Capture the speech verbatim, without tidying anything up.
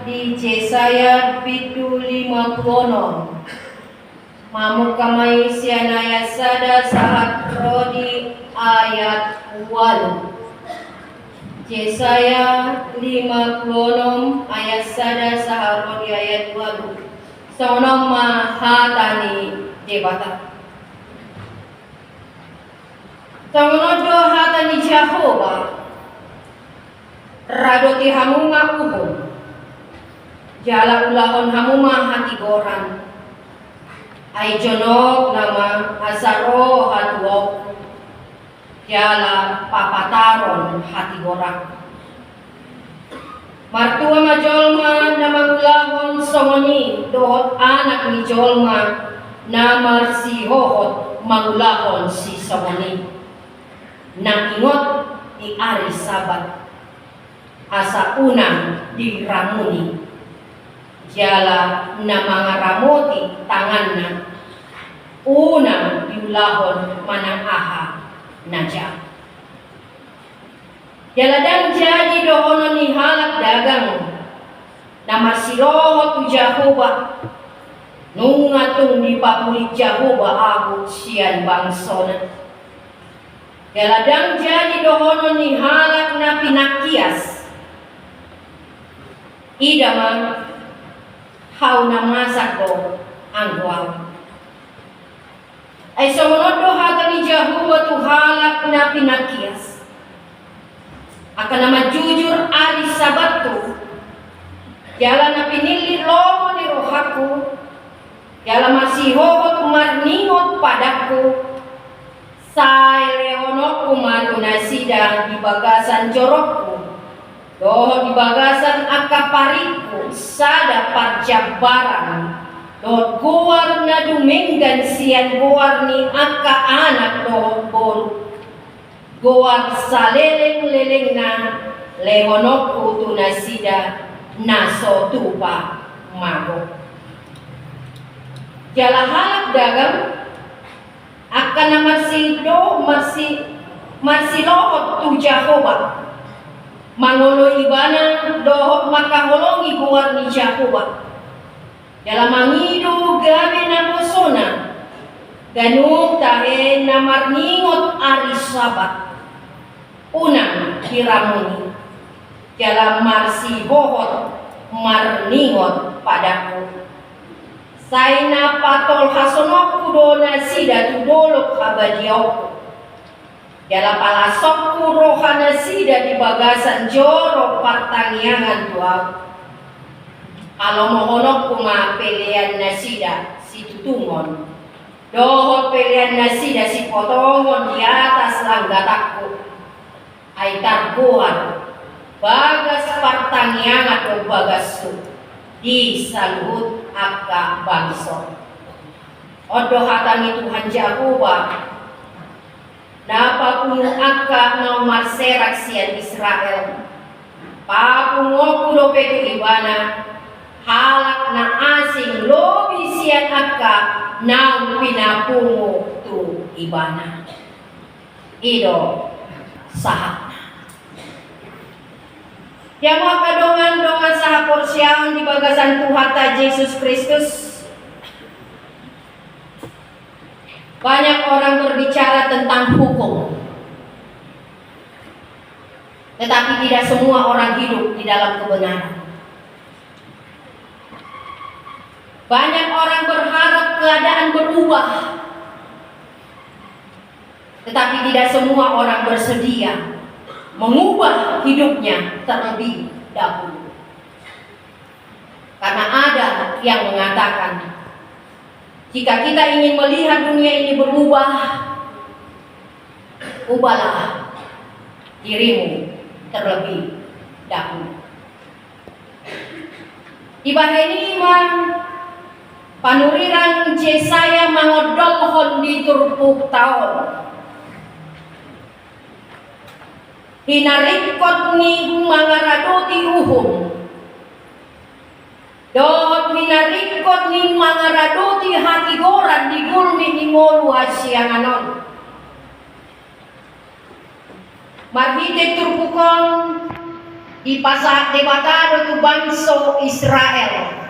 Di Jesaya pitu lima pulu onom. Mamungka ma i sian ayat sada sahat ro di ayat ualu. Jesaya lima pulu onom ayat sada sahat ro di ayat ualu. Songon on ma hata ni Debata. Songon on do hata ni Jahowa: Radoti hamu ma uhum, jala ulahon hamu ma hatigoran. Ai jonok nama asa ro hatuaonku, jala papataron hatigoranku. Martua ma jolma na mangulahon songon i, dohot anak ni jolma na marsihohot mangulahon sisongon i, na ingot di ari Sabat, asa unang diramuni, jala na mangaramoti tanganna, unang diulahon manang aha na jat. Jala ndang jadi dohonon ni halak dagang na marsirohot tu Jahowa: Nunga tung dipapulit Jahowa ahu sian bangsona. Jala ndang jadi dohonon ni halak na pinangkias: Ida ma, hau na masak do anggo ahu. Ai songon on do hata ni Jahowa tu halak na pinangkias, angka na manjujur ari Sabatku, jala na pinillit lomo ni rohangku, jala marsihohot marningot padangku, sai lehononku ma tu nasida di bagasan jorokku, dohot di bagasan angka paritku sada parjambaran, dohot goar na dumenggan sian goar ni angka anak dohot boru, goar salelenglelengna lehononku tu nasida na so tupa mago. Jala halak dagang, angka na marsido, marsi, marsirohot tu Jahowa, mangoloi Ibana dohot mangkaholongi goar ni Jahowa, jala mangido gabe naposona ganup tahe na marningot ari Sabat, unang diramuni, jala marsihohot marningot padangku. Sai na patolhasononku do nasida tu dolok habadiaonku, jala palasonku rohanasida di bagasan jorok partangiangan tu ahu. Palomohononku ma peleannasida situtungon, dohot peleannasida sipotongon di atas langgatanku. Ai targoar bagas partangiangan do bagashu di saluhut angka bangso. On do hata ni Tuhan Jahowa, na papungu angka naung marserak sian Israel. Papunguonku dope tu ibana halak na asing lobi sian angka naung pinapungu tu ibana. I do sahatna. Ia, angka dongan-dongan sahaporseaon di bagasan Tuhanta Jesus Kristus, banyak orang berbicara tentang hukum, tetapi tidak semua orang hidup di dalam kebenaran. Banyak orang berharap keadaan berubah, tetapi tidak semua orang bersedia mengubah hidupnya terlebih dahulu. Karena ada yang mengatakan, jika kita ingin melihat dunia ini berubah, ubahlah dirimu terlebih dahulu. Dibahen i ma panurirang Jesaya mangondolhon di turpukta on: Hinaringkot ni mangaradoti uhum, dohot hinaringkot ni mangaradoti hatigoran di gulmit ni ngolu hasiangan on. Marhite turpuk on, Dipasahat Debata do tu bangso Israel